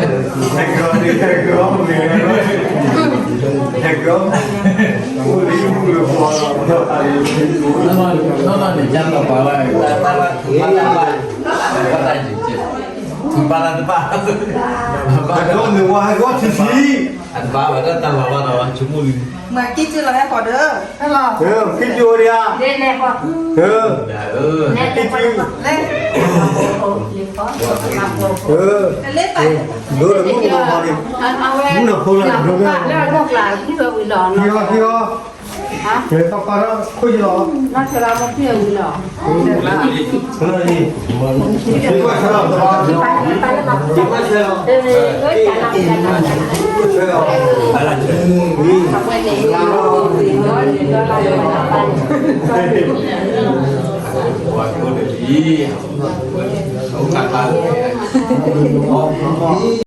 နီၢ်နီၢ်န့ၣ် ကၢ်ပှၤဝဲ ပၢ်တၢ်ဘၣ် ပၢ်တၢ်ဘၣ် ပၢ်တၢ်ဘၣ် ပၢ်တၢ်ဘၣ် အတဘၣ်ဘၣ်ဒီးတၢ်ဘၣ်ဘၣ်ဒီး ဆိကမိၣ်လံ မၤကံၣ်ကၠူလီၤဟဲဃီဒီး ကံၣ်ကၠူဒံးဧါ ကံၣ်ကၠူ ဒိၣ်တမုၣ်မီၤမီၤန့ၣ် မုၣ်နီၤဖိလၢဒိၣ်ဝဲ ဟံၣ်အီၤ ဟံၣ်အီၤ ပၢ်ပၢ်ဒီးခိၣ်ယလီၤ ပှၤကိးတလံၤ အဝဲ အဝဲ